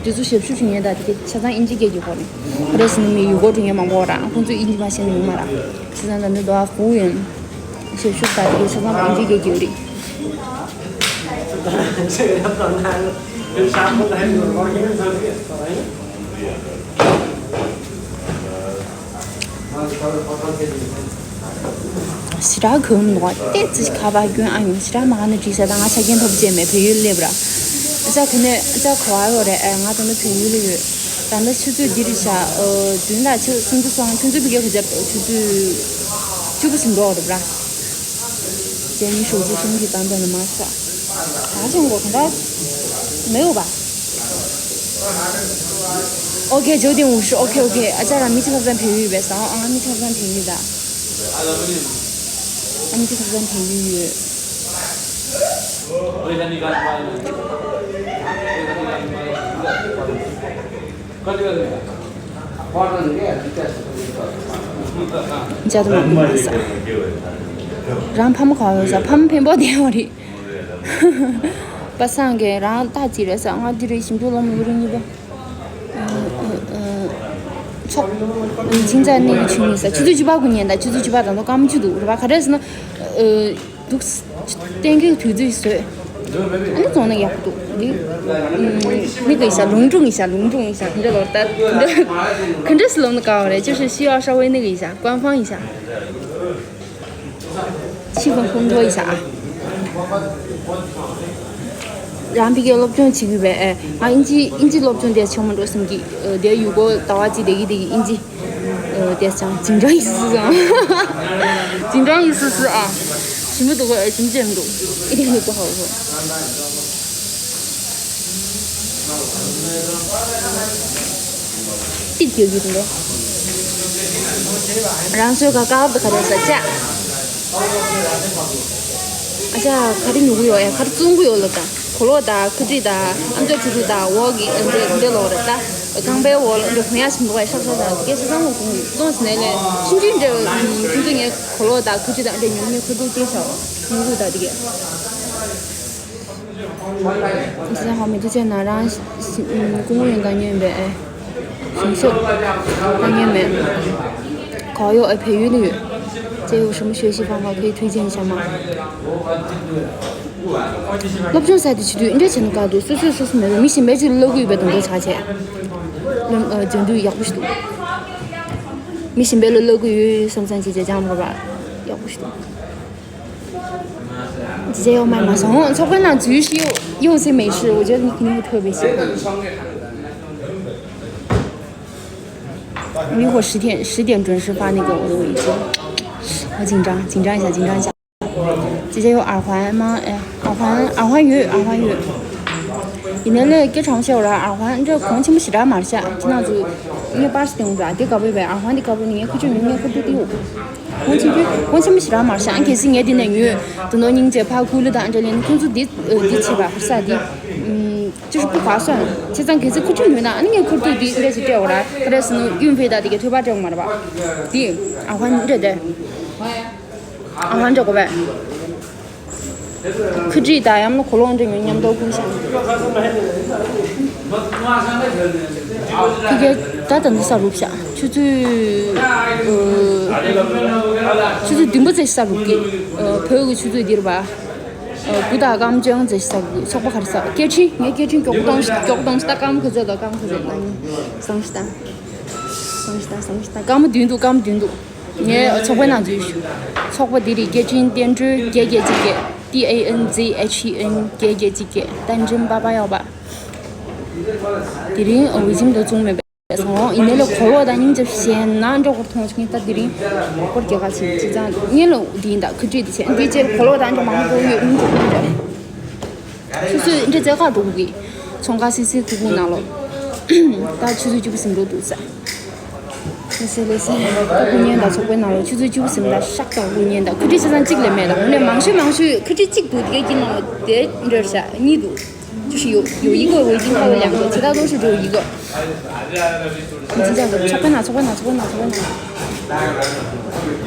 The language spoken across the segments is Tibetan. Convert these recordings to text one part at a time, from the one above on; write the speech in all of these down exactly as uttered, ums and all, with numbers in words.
དེ་ཚོ་ཞབས་ཞུ་བྱེད་མཁན་དང་དེ་གའི་ཆ་ཚང་ཨིན་ཇི་སྐད་ཀྱི་སྐོར་ནས། ག་རེ་ཟེར་ན་མི་ཡུལ་སྐོར་འགྲོ་མཁན་མང་པོ་ར་ཁོང་ཚོས་ཨིན་ཇི་མ་ཤེས་ན་ཡོང་མ་ར། བྱས་ཙང་ད་ནི་དོ་ཨ་ཧྥུ་ཡོན་ཞབས་ཞུ་དང་དེ་གའི་ཆ་ཚང་ཨིན་ཇི་སྐད་ཀྱི་ཡོད་རེད། ཞེ་དྲག་གོམས་འདུག་བལྟས་ཙི་ཁ་པར་སྐྱོན་ཨ་ཡོང་ཞེ་དྲག་མ་ག་ནས་བྲིས་ས་དང་ང་ཆ་རྐྱེན་ཐོབ་རྗེས་མེད་བལ་ཡུལ་སླེབས་ར། ཨ་ཅག་ག་ནས་ཨ་ཅག་ག་བ་ཡོད་རེད། ཨ་ང་ད་ནི་བལ་ཡུལ་ལ་ཡོད། ད་ནི་ཆུ་ཚོད་འདི་རེད་ཤག་ཨ་བདུན་དང་ཆུ་སུམ་ཅུ་སོང་ཁྱོད་ཚོ་བི་གའི་ག་ཅར་ཆུ་ཚོད་བཅུ་པོ་ཟིན་འགྲོ་རེད་ར། ཅན་ནི་ཧྲོ་ཙི་ཧྲུང་གི་བཏང་དོན་ལ་མ་ས། ད་ཅང་གོ་ག་འདྲ་མེད་འོ་བ། ཨོ་ཁེ་ཇོ་ཏིང་ཝུ་ཧྲི། ཨོ་ཁེ་ཨོ་ཁེ། ཨ་ཅག་ར་མི་ཆ་ཚང་བལ་ཡུལ་ཡོད་པས་སོང་ཨ། ང་མི་ཆ་ཚང་བལ་ཡུལ་ད། ཨ་མི་ཆ་ཚང་བལ་ཡུལ་ཡོད། ཅ་དུ་མ་མི་ས། རང་ཕ་མ་ག་ཡོད་ས། ཕ་མ་ཕན་པོ་དེ་ཡོད་རེད། པ་སངས་རྒྱས་རང་ཏག་ཅིག་རེད་ས། ང་འདི་རེད། ཞིམ་འཇུག་ལོ་མི་རུ་གཉིས་པ། ཚོགས། ཅིང་ཙ་ནི་གི་ཆུ་ནི་ས། ཆུ་ཚོད་བཅུ་པ་གུ་ཉན་ད། ཆུ་ཚོད་བཅུ་པ་དང་དུ་སྐར་མ་བཅུ་འདུག་རེད་པ། ག་རེ་ཟེར་ན། འདུག་གཏན་འཁེལ་དུས་ཚོད་བཟོས། ཨ་ནི་བཙོང་ན་ཡག་པོ་འདུག་འདི། ནི་གི་ཤ་ལུང་དྲུང་ཡི་ཤ་ལུང་དྲུང་ཡི་ཤ་ག་འདྲ་ལོར་ད་ག་འདྲ་ག་འདྲ་སི་ལོང་ན་དགའ་བ་རེད། ཅོ་ཤི་ཤི་ཡ་ཧྲ་ཝེ་ནི་གི་ཤ་ཀོན་ཧྥང་ཡི་ཤ། ཆི་ཧྥང་ཧྥུང་ཏོ་ཡི་ཤ། རང་ཕི་གའི་སློབ་སྦྱོང་བྱེད་གི་བས། ཨ་ཨིན་ཇི་ཨིན་ཇི་སློབ་སྦྱོང་དེ་ཆེན་མོ་འགྲོ་སེམས་ཀྱི། དེ་ཡུལ་སྐོར་ཟླ་བ་གཅིག་བསྡད་ཀྱི་བསྡད་ཀྱི་ཨིན་ཇི། དེ་ཅང་ཅིང་ཀྲང་ཡི་སི་སི་ཨ། ཅིང་ཀྲང་ཡི་སི་སི་ཨ། ཞིམ་པོ་འདུག་གོ་ཨེ་ཞིམ་ཅན་འདུག་ཨི་དེ་ནི་གོ་ཧ་གོ། ཏིག་ཡོད་ཀྱི་འདུག་རང་ཚོའི་ག་ཀ་བ་ག་རེ་ཟ་ཅག་ཨ་ཅག་ག་རེ་ཉོ་གི་ཡོད་ཡ། ག་རེ་བཙོང་གི་ཡོད་ལབ་དང་། གོ་ལོག་དང་ཁུ་ཊི་དང་ཨམ་ཅོག་ཆུ་ཚོད་དང་འོག་གི་འདི་འདི་ལོག་རེད་ད། རྐང་པའི་འོག་ལ་འདི་གོན་ཡ་ཞིམ་པོ་ཡ་ཤག་ཤག་དང་སྐད་ཆ་ཚང་མ་གོང་གི་གཏོང་ཟིན་ནས་ལས་ཆུང་ཆུང་འདྲ་ཁོང་ཚོ་ངའི་གོ་ལོག་དང་ཁུ་ཊི་དང་འདྲ་ཉོ་ཉོ་ཁུ་ཊི་སྐྱེས་ཤག་ཉོ་གི་ད་དེ་གས། ཟེར་ཧ་མི་ཐུག་ཅེ་ན་རང་ཀུང་ཡོན་གང་ཉོན་པས་ཨེ། གཞུང་ཤོག་གང་ཉོན་མེད། གོ་ཡོ་ཨེ་བལ་ཡུལ་ནི་ཡོད། ཅེ་ཡོ་ཧྲི་མོ་ཤོད་ཤི་ཕང་བ་ཁོའི་ཐུགས་རྗེ་ཆེ་མ། སློབ་སྦྱོང་ས་དེ་བྱེད་དུས་འདྲ་བྱེད་ནི་དཀའ་འདུག་སོ་སོས་སོ་སོ་མེད་པའི་མི་གཞན་པའི་ཅིག་ལ་བློ་གུས་པའི་དོན་དུ་ཆགས་བྱས། སྦྱོང་དུས་ཡག་པོ་ཞིག་འདུག་མི་གཞན་པའི་ལ་བློ་གུས་ཡོད་བསམ་བསམ་བྱས་བྱས་སྦྱང་དགོས་པ་ཡག་པོ་ཞིག་འདུག 姐姐要卖吗？小红，超过那最是又又是美食，我觉得你肯定会特别喜欢。我一会儿十点十点准时发那个我的微信，我紧张，紧张一下，紧张一下。姐姐有耳环吗？哎，耳环，耳环有，耳环有。 ཡིན་ནའི་ལས་སྐད་གྲགས་ཆེ་བ་ར་ཨར་ཧོན་འདྲ་གོང་ཆེན་པོ་ཞེ་དྲག་མ་རེད་ཤག་ཁྱེད་རང་ཚོ་ངས་པར་སི་སྟེང་ར་དེ་དགའ་པོ་བས་ཨར་ཧོན་དེ་དགའ་པོ་ནི་ངས་ཁུ་ཆུ་ཉུང་ངས་ཁུ་ཏུ་དེའུ་གོང་ཆེན་པོ་གོང་ཆེན་པོ་ཞེ་དྲག་མ་རེད་ཤག་ཨང་གལ་སྲིད་ངས་དེ་ནས་ཉོས་དུ་ནོ་སྙིང་རྗེ་ཕ་ཀུ་ལུ་དང་འདྲ་ལེན་ཁྱོད་ཚོ་དེ་དེ་བྱེད་པ་ཧར་ས་དེ་ཅི་ཧྲི་པུ་ག་སོན་བྱས་ཙང་གལ་སྲིད་ཁུ་ཆུ་ཉོས་ན་ཨ་ནི་ངས་ཁུ་ཏུ་དེ་འདྲ་ཞིག་སྤྲད་འོ་ར་ཁ་རས་སུ་ནུ་ཡུན་ཕེ་ད་དེ་གའི་ཐོད་པ་སྤྲད་འོ་མ་རེད་པ་དེ་ཨར་ཧོན་འདྲ་དེ། ཨ་ཧོན་འདྲ་གོ་བས། ཁུ་ཏྲི་དང་ཡང་ན་གོ་ལོང་འདྲ་ཉོ་མཉམ་དུ་ཁུར་ཤག་ཁུ་ཁེ་ད་ད་འདི་ས་རུབ་ཤག་ཆུ་ཚོད་ཆུ་ཚོད་བདུན་པ་ཙམ་ས་རུབ་ཀི། བོད་ཀྱི་ཆུ་ཚོད་འདིར་བ། དགུ་དང་སྐར་མ་བཅོ་ལྔ་ཙམ་ས་རུབ་ཀི། ཚོགས་པ་ག་རེ་ས་སྐད་འཕྲིན་ངའི་སྐད་འཕྲིན་མགྱོགས་པོ་གཏོང་ཤི་མགྱོགས་པོ་གཏོང་ཤི་ད་སྐར་མ་ག་ཚོད་དང་སྐར་མ་ག་ཚོད་དང་བཟང་ཤི་ད། བཟང་ཤི་ད་བཟང་ཤི་ད་སྐར་མ་བདུན་འདུག་སྐར་མ་བདུན་འདུག་ངའི་ཚོགས་པའི་ནང་འཛུལ་ཞུ། ཚོགས་པ་འདི་རིགས་སྐད་འཕྲིན་བསྟན་འགྲོའི་བརྒྱད་བརྒྱད་གཅིག་བརྒྱད། T A N Z H E N བརྒྱད་བརྒྱད་གཅིག་བརྒྱད། བསྟན་འགྲིམ་པ་པ་ཡོག་པ། དེ་རིང་འོ་ཇིམ་དུ་བཙོང་མེད་པས་སོང་ཡིན་ནའི་ལས་གོ་ལོག་དང་སྙིང་རྗེ་བཤད་ན་འགྲོ་གོར་མཐོང་ཆུང་ད་དེ་རིང་སྐོར་རྒྱལ་ཁ་ཆེ་ཆེ་ཙང་ངས་ལོ་འདི་ཡིན་ད་ཁུ་ཁྲིད་དེ་བྱས་འདི་བྱས་གོ་ལོག་དང་འགྲོ་མང་པོ་ཡོད་སྙིང་རྗེ་སྙིང་རྗེ། སོ་སོས་འདྲ་རྩེ་ཁ་འགྲོ་གི། ཚོང་ཁ་སི་སི་ཐུག་གུ་ནང་ལོ། ད་ཆུ་ཚོད་བཅུ་པོ་ཟིན་འགྲོ་འདུག་ས། ལེ་སེ་ལེ་སེ། ད་གུ་ཉན་ད་ཚོགས་པའི་ནང་ལོ་ཆུ་ཚོད་བཅུ་པོ་ཟིན་ད་ཤག་ད་གུ་ཉན་ད་ཁུ་ཁྲི་ཆ་ཚང་གཅིག་ལས་མེད་ད་འོ་ནས་མང་ཤོས་མང་ཤོས་ཁུ་ཁྲི་གཅིག་འདུག་དེ་གའི་དཀྱིལ་ནང་ལོ་དེ་འདྲ་ཤག་གཉིས་འདུག 就是有有一个我已经看了两个，其他都是只有一个。你知道的，ཚོགས་པའི་ནང་ཚོགས་པའི་ནང་ཚོགས་པའི་ནང་ཚོགས་པའི་ནང་།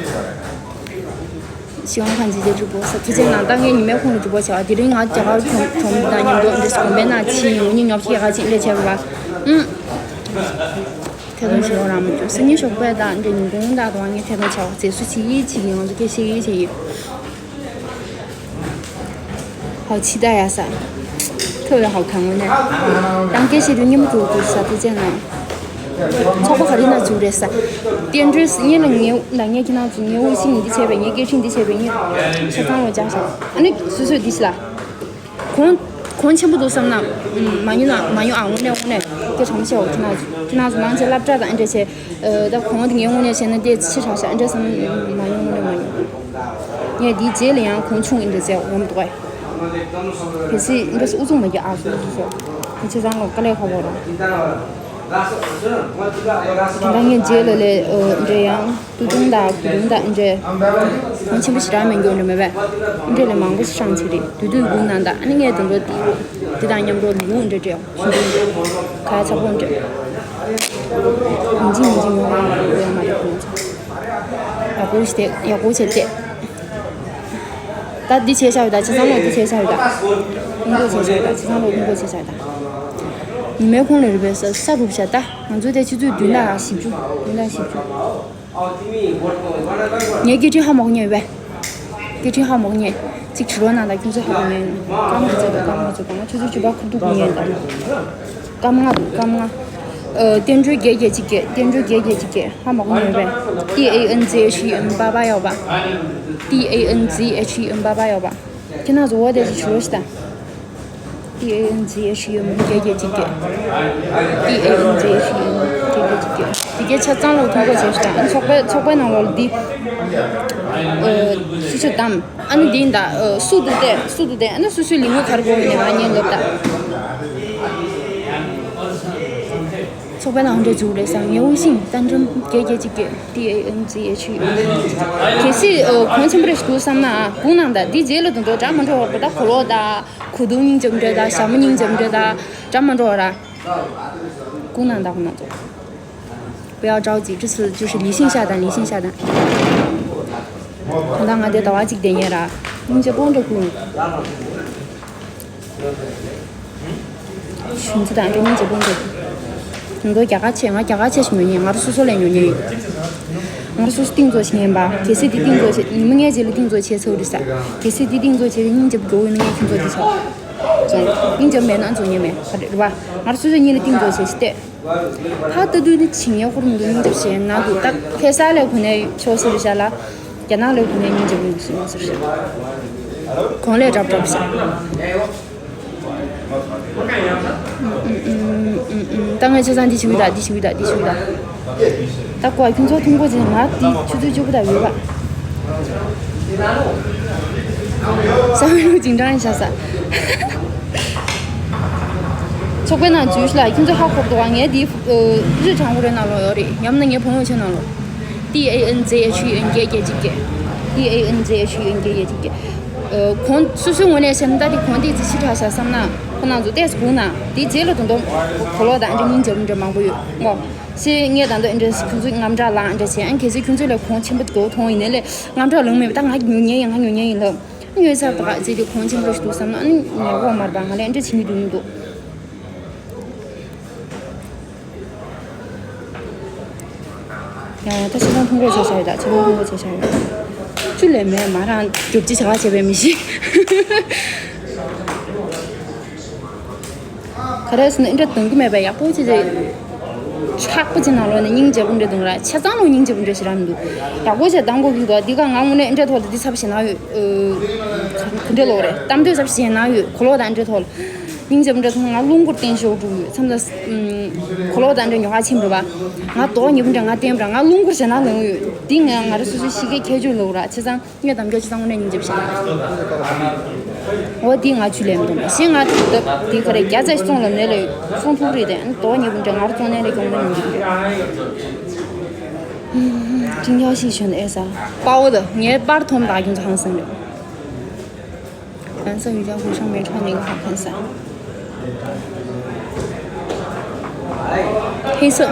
ཞི་ཝང་ཁང་ཅི་ཅེ་ཀྲི་པོ་ས་ཐུགས་རྗེ་གནང་། ད་ངས་ཉི་མའི་ཁོང་ལ་ཀྲི་པོ་བྱ་བ་དེ་རིང་ང་རྒྱ་གར་གྲོང་གྲོང་དང་མཉམ་དུ་འདྲེ་སྒོམ་པའི་ནང་ཕྱིན་ཡོང་ཉིན་ཉོག་ཤིག་ག་ཅིག་འདྲེ་བྱས་པ། ཨུམ། ཐད་གཏོང་བྱེད་རོགས་རང་མ་བྱུང་སང་ཉིན་ཞོགས་པ་དང་འདྲེ་ཉིན་གུང་དག་དང་ངས་ཐད་གཏོང་བྱ་བ་མཛེས་བཟོ་བྱེད་ཡིད་ཆེས་ཡིན་ང་ཚོ་སྐད་བཤད་ཡིད་ཆེས་ཡིན། ཧའོ་ཆི་ད་ཡ་ས། ཐོ་བའི་ཧའོ་ཁང་ངོ་ནས། རང་སྐད་བཤད་དུས་སྙན་མོ་འདུག་འདུག་ས་ཐུགས་རྗེ་གནང་། ཚོགས་པ་ག་རེ་ན་འཛུགས་རེད་ས། བསྟན་འགྲོའི་སྙན་ལ་ངའི་ལ་ངས་ཁྱེད་རང་ཚོ་ངའི་དབུ་ཤིང་འདི་བྱས་པས་ངའི་སྐད་འཕྲིན་འདི་བྱས་པས་ངས་ཆ་ཚང་ལོ་བཅག་ཤག་ཨ་ནི་སོ་སོས་འདི་ཤི་ལ། གོང་གོང་ཆེན་པོ་འདུག་བསམ་ན། མ་ཉོ་ན་མ་ཉོ་ཨ་དངོས་གནས་དངོས་གནས་སྐད་གྲོང་ཆེ་འོ་ཁྱེད་རང་ཚོ་ཁྱེད་རང་ཚོ་མང་ཆེ་སློབ་གྲྭ་དང་ཨེ་འདྲ་བྱས། ད་གོང་དེ་ངའི་དངོས་གནས་བྱས་ན་དེ་ཕྱི་དྲགས་ཤག་ཨེ་འདྲ་བསམ་མ་ཉོ་དངོས་གནས་མ་ཉོ། ངས་འདིའི་རྗེས་ལ་ཡང་གོང་ཆུང་ཨེ་འདྲ་བྱས་འོ་མ་འདུག་གས། གལ་སྲིད་འདི་འདྲ་ཨུ་ཚུགས་མ་རྒྱག་ཨ་སོ་སོ་སོ། ཁྱེད་ཚང་ལ་དཀའ་ལས་ཁག་པོ་རེད། དེ་འདྲ་ངས་རྗེས་ལ་ལས་འདྲ་ཡང་ཏུ་ཏུང་དང་གུ་ཏུང་དང་འདྲ། ཁོང་ཆེན་པོ་ཞེ་དྲག་མེད་མགྱོགས་འདྲ་མེད་པས། འདྲ་ལས་མང་པོ་ཞིག་ཤང་ཆེ་རེད་དུས་དུས་གུ་ནང་དང་ཨ་ནི་ངས་དུང་འགྲོ་དེ་དང་མཉམ་འགྲོ་ལུག་འདྲ་འདྲ་ཞུ་འདྲ་ཁ་ཚ་པོ་འདྲ། ཡིན་གཅིག་མིན་གཅིག་ངོ་མ་ཡོད་མ་རེད་ཁོང་ཚོ། ཡག་པོ་ཞིག་བལྟས་ཡག་པོ་བྱས་བལྟས། ད་འདི་བྱས་བཞག་ཡོད་ད་ཆ་ཚང་ལོ་འདི་བྱས་བཞག་ཡོད་ད། ཀུན་སྤོ་བྱས་བཞག་ཡོད་ད་ཆ་ཚང་ལོ་ཀུན་སྤོ་བྱས་བཞག་ཡོད་ད། ཉི་མའི་ཁོང་ལ་རུ་བའི་ས་ས་རུབ་བཞག་ད་ང་ཚོ་དེ་ཆུ་ཚོད་བདུན་དང་བཞི་བཅུ་བདུན་དང་བཞི་བཅུ། ངའི་སྐད་འཕྲིན་ཧ་མ་གོ་ཉན་ཡོད་པས། སྐད་འཕྲིན་ཧ་མ་གོ་ཉན། གཅིག་བྲི་རོགས་གནང་ད་ཁྱོད་ཚོ་ཧ་གོ་ཉན། སྐར་མ་གི་ཚོད་ད་སྐར་མ་གི་ཚོད་ད་ང་ཆུ་ཚོད་བཅུ་པ་ཁུར་འདུག་གོ་ཉན་ད། སྐར་མ་ལྔ་འདུག་སྐར་མ་ལྔ། ཨ། བསྟན་འགྲོའི་བརྒྱད་བརྒྱད་གཅིག་བརྒྱད་བསྟན་འགྲོའི་བརྒྱད་བརྒྱད་གཅིག་བརྒྱད་ཧ་མ་གོ་ཉན་པས། T A N Z H E N པ་པ་ཡོད་པ། T A N Z H E N པ་པ་ཡོད་པ། ཁྱེད་རང་ཚོ་འོ་དེ་ཅིག་ཞུ་རོགས་ཞིག་ད། T A N Z H E N བརྒྱད་བརྒྱད་གཅིག་བརྒྱད། T A N Z H E N བརྒྱད་བརྒྱད་གཅིག་བརྒྱད། དེ་གའི་ཆ་ཚང་ལོ་ཐུགས་རྗེ་ཆེ་ཞིག་ད་ཚོགས་པའི་ཚོགས་པའི་ནང་ལོགས་འདི། ཨ། སུ་ཞིག་དམ། ཨ་ནི་འདི་ཡིན་ད། ཨ། སུ་འདུག་སྟེ་སུ་འདུག་སྟེ་ཨ་ནི་སུ་སུའི་ལི་ངོ་ག་རེ་དགོས་ཡིན་ནས་ང་ཉན་ལབ་ད། ཚོགས་པའི་ནང་འདྲ་འཛུགས་རེད་ས་ངའི་དབུ་ཤིང་རྟ་འགྲམ་བརྒྱད་བརྒྱད་གཅིག་བརྒྱད། T A N Z H E N། གལ་སྲིད་ཨ་གོང་ཆེན་པོ་རེ་ཞིག་འདུག་བསམ་ན་ཨ་གུང་ནང་ད་འདི་རྗེས་ལ་དུ་འགྲོ་འདྲ་མ་འགྲོ་བར་པོ་ད་གོ་ལོག་ད་གོ་དུང་སྙིང་རྗེ་པོ་འདྲ་ད་ཞྭ་མོ་སྙིང་རྗེ་པོ་འདྲ་ད་འདྲ་མ་འགྲོ་བ་ར། གུང་ནང་ད་གོང་ནང་ཚོ། 不要着急，这次就是理性下单，理性下单。 ད་ལྟ་ང་དེ་ཟླ་བ་གཅིག་བསྡད་ཉན་ར། སྙིང་རྗེ་པོ་འདྲ་ཁུ། ཞུན་ཚི་དང་འདྲ་སྙིང་རྗེ་པོ་འདྲ། དེ་ཚོ་རྒྱ་གར་ཆས་ང་རྒྱ་གར་ཆས་ཞིག་ཉོ་ཉན་ང་རང་སོ་སོ་ལས་ཉོ་ཉན་ཡོད། ང་རང་སོ་སོ་གཏིང་ཚོ་ཞིག་ཉན་པ་གལ་སྲིད་དེ་གཏིང་ཚོ་ཆེ་ཉི་མ་ལྔའི་རྗེས་ལ་གཏིང་ཚོ་ཆེ་ཚོ་རེད་ས། གལ་སྲིད་དེ་གཏིང་ཚོ་ཆེ་སྙིང་རྗེ་པོ་མགྱོགས་ཡོད་ན་ངས་ཁྱོད་ཚོ་དེ་ཚོ། སྙིང་རྗེ་མེད་ན་ཚོ་ཉན་མེད་ག་རེ་རེད་བ། ང་རང་སོ་སོ་གཉིས་ལ་གཏིང་ཚོ་ཆེ་ཞིག་བལྟས། ཕ་ལྟ་དུས་ནི་ཇི་སྙེད་ཧུར་འདུག་སྙིང་རྗེ་ཞེ་ན་འདུག་ད་ཁེ་ས་ལས་གུ་ནས་ཆོག་ཟེར་བཞག་ལ། རྒྱ་ནག་ལས་གུ་ནས་སྙིང་རྗེ་པོ་ཡོང་སྲིད་ཡོང་ཟེར་བཞག་གོང་ལས་རབ་རབ་བཞག་ད་ངས་ཆ་ཚང་འདི་བྱེད་གི་ད་འདི་བྱེད་གི་ད་འདི་བྱེད་གི་ད། ད་ཀོ་ཁྱུང་ཚོགས་ཐུང་པོ་ཅན་ང་འདི་ཆུ་ཚོད་བཅུ་པོ་ད་ཡོད་པ། ས་བོན་ལུག་ཅིང་ཀྲང་ཤ་ས། ཚོགས་པའི་ནང་འཛུལ་ཤི་ལ་ཁྱུང་ཚོགས་ཧ་ཁོག་ཏུ་བ་ངས་འདི་རི་གྲང་པོ་རེ་ནང་ལོ་ཡོད་རེད་ཉམས་ན་ངའི་བུ་མོ་ཆེ་ནང་ལོ། T A N Z H E N བརྒྱད་བརྒྱད་གཅིག་བརྒྱད། T A N Z H E N བརྒྱད་བརྒྱད་གཅིག་བརྒྱད། ཨ། གོང་སོ་སོའི་ངོས་ནས་བཤད་ན་ད་དེ་གོང་དེ་ཅི་ཕྱི་དྲགས་ཤག་བསམ་ན་ཁོ་རང་ཚོ་ཏོག་ཙམ་སྒུག་ན་དེ་རྗེས་ལ་དོན་དུ་གོ་ལོག་དང་འདྲ་སྙིང་རྗེ་པོ་འདྲ་མང་པོ་ཡོད་ངོ་། ཞེས་ངས་ད་དུང་འདྲ་ཁྱོད་ཚོ་དངངས་སྐྲག་ལངས་འདྲ་བྱས་ཨ་གལ་སྲིད་ཁྱོད་ཚོ་ལ་གོང་ཆེན་པོ་གོ་མཐོང་ཡིན་ནའི་ལས་དངངས་སྐྲག་ལངས་མེད་པ་ད་ང་ཉོ་ཉན་ཡིན་ང་ཉོ་ཉན་ཡིན་ལབ། ཉོས་ཚར་ད་ག་ཚེ་དེ་གོང་ཆེན་པོ་ཞིག་འདུག་བསམ་ན་ཨ་ནི་ཉོ་གོ་མ་རེད་པ་ང་ལ་འདྲ་བྱེད་ཀྱི་འདུག་མི་འདུག་ཡང་ཡང་ད་ཕྱི་ལོང་ཐུང་གོ་བྱས་བཞག་ཡོད་ད་ཕྱི་ལོང་ཐུང་གོ་བྱས་བཞག་ཡོད། བཅུ་ལས་མེད་མ་རང་རྒྱོབ་ཅི་བྱ་བ་བྱས་པའི་མི་ཤི། ག་རེ་ཟེར་ན་འདི་འདྲ་གཏོང་གི་མེད་པས་ཡག་པོ་བྱས་ཏེ། ཆག་པོ་ཅིག་ནང་ལོགས་ནས་སྙིང་རྗེ་པོ་འདྲ་གཏོང་ར་ཆ་ཚང་ལོ་སྙིང་རྗེ་པོ་འདྲ་ཞིག་རག་མི་འདུག་ཡག་པོ་བྱས་གཏོང་དགོས་ཀྱི་འདུག་འདི་ག་ང་དངོས་གནས་འདི་འདྲའི་ཐོག་ལ་འདི་ཚབ་བྱེད་ན་ཡོད། ག་འདྲ་ལོག་རེད་གཏམ་འདོད་ཚབ་བྱེད་ན་ཡོད་གོ་ལོག་དང་འདྲའི་ཐོག་ལ། སྙིང་རྗེ་པོ་འདྲ་མཐོང་ང་རླུང་སྐོར་བསྟན་ཤོག་འགྲོ་ཡོད་མཚམས་ལ། གོ་ལོག་དང་འདྲ་ཉོ་ག་ཕྱིན་པ། ང་རྡོག་ཉེ་པོ་འདྲ་ང་བསྟན་པ་ང་རླུང་སྐོར་བྱས་ན་ལངས་ཡོད་འདི་ང་ང་རེ་སོ་སོའི་གཤིས་ཀའི་ཁྱད་ཆོས་ལོག་ར་བྱས་ཙང་ངས་དམ་བཅའ་བྱས་ཙང་དངོས་གནས་སྙིང་རྗེ་པོ་བྱས། འོ་འདི་ང་ཆུ་ལས་མི་འདུག་ཞེས་ང་འདི་འདི་ག་རེ་བརྒྱ་ཚ་ཞིག་བཙོང་ལབ་ནས་ལས་བཙོང་ཐུབ་རེད་དེ་རྡོག་ཉེ་པོ་འདྲ་ང་རུ་བཙོང་ནས་ལས་ཀྱང་དངོས་གནས་སྙིང་རྗེ་པོ་རེད། ཅིང་ཡང་ཞིག་ཞོན་ཨེ་ས། པའོ་ད་ངའི་པར་ཐོམ་ད་ཁྱོད་ཚོ་ཧང་སང་རེད། 蓝色瑜伽服上面穿了一个好看色。黑色。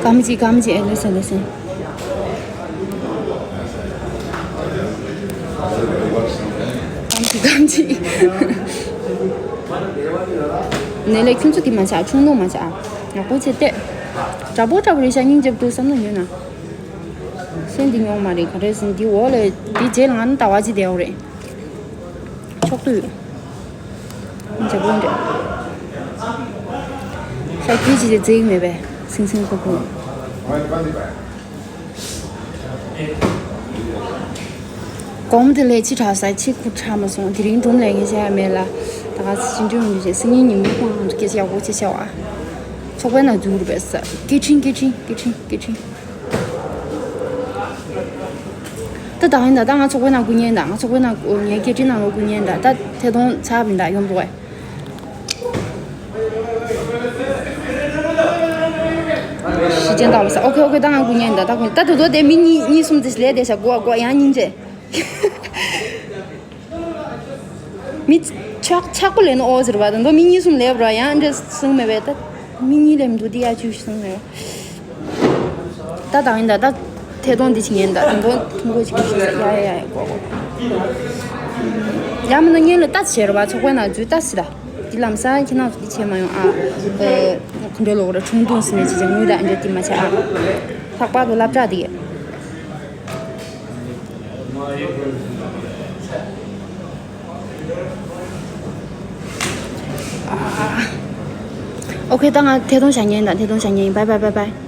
གམ་གཅིག་གམ་གཅིག་ཨེ་ལེ་སེ་ལེ་སེ། གམ་གཅིག་གམ་གཅིག་ནས་ལས་ཁྱུང་ཚུ་དེ་མ་ཆག་ཆུང་ནོ་མ་ཆག་ཡག་པོ་བྱས་ཏེ། དྲག་པོ་དྲག་པོ་རེད་ཤག་སྙིང་རྗེ་པོ་འདུག་བསམ་ན་ཡོད་ན། སེམས་འདི་ཉོག་མ་རེད་ག་རེ་ཟིན་འདི་འོག་ལས་འདི་རྗེས་ལ་ང་ནི་ཟླ་བ་གཅིག་བསྡད་ཡོད་རེད། ཆོག་ཏུ་ཡོད། འཇབ་རུང་རེད། ཤ་སྐྱིད་ཅིག་ཅིག་བརྩི་གི་མེད་པས་སིང་སིང་ཁུག་ཁུག་གོང་དེ་ལས་ཕྱི་དྲགས་ས་ཕྱི་ཁུག་དྲགས་མ་སོང་དེ་རིང་སྒྲུང་ལས་ངན་བྱ་ཡ་མེད་ལ། ད་ག་ཚོད་ཕྱི་འགྲུལ་མི་འདུག་ཟེར་སང་ཉིན་ཉིན་མོ་ཁོང་རང་ཚོ་སྐད་ཆ་ཡག་པོ་ཅིག་བྱ་བ། ཚོགས་པའི་ནང་འཛུལ་རེད་པས་ས་སྐད་འཕྲིན་སྐད་འཕྲིན་སྐད་འཕྲིན་སྐད་འཕྲིན། ད་ད་ཡིན་ད་ད་ང་ཚོགས་པའི་ནང་སྐུ་ཉན་ད་ང་ཚོགས་པའི་ནང་ངའི་སྐད་འཕྲིན་ནང་ལོགས་སྐུ་ཉན་ད་ད་ཐད་གཏོང་ཚར་བ་ཡིན་ད་ཡོང་འདུག་གས། ཞི་ཅན་ད་ལ་ས་ཨོ་ཁེ་ཨོ་ཁེ་ད་ང་སྐུ་ཉན་ད་ད་ཁོང་ད་དུ་དོ་དེ་མི་གཉིས་གཉིས་གསུམ་དེ་ལས་དེ་ཤ་གོ་གོ་ཡང་སྙིང་རྗེ། མི་ཆག་ཆག་པོ་ལས་ནོ་ཨོ་ཟེར་བ་དང་དོ་མི་གཉིས་གསུམ་ལས་བར་ཡང་འདྲ་གསུང་མེད་པས་ད་མི་གཉིས་ལས་མི་འདུག་དེ་ཡ་ཅུ་གསུང་མེད་པས། ད་དང་ཡིན་ད་ད་ཐད་གཏོང་འདི་ཕྱི་ཉན་ད་དུང་དུང་ཐུང་གོ་ཅིག་ཡ་ཡ་ཡ་གོ་གོ། ཡ་མིན་ན་ངན་ལ་ལྟ་ཟེར་བ་ཚོགས་པའི་ནང་འཛུལ་ལྟ་ཟེར་ད། འདི་ལམ་སང་ཁྱེད་རང་ཚོ་འདི་བྱས་མ་ཡོང་ཨ། ཨ། གུ་འདྲ་ལོག་ར་ཁྲུང་ཐུང་ཟིན་ནས་ཅི་ཅི་ངུ་ད་ཨ་འདྲ་དེ་མ་བྱ་ཨ། ལྷག་པར་དུ་སློབ་གྲྭ་དེ། ཨོ་ཁེ་ད་ང་ཐད་གཏོང་བྱ་ཉན་ད་ཐད་གཏོང་བྱ་ཉན་ཡིན། བའི་བའི་བའི་བའི།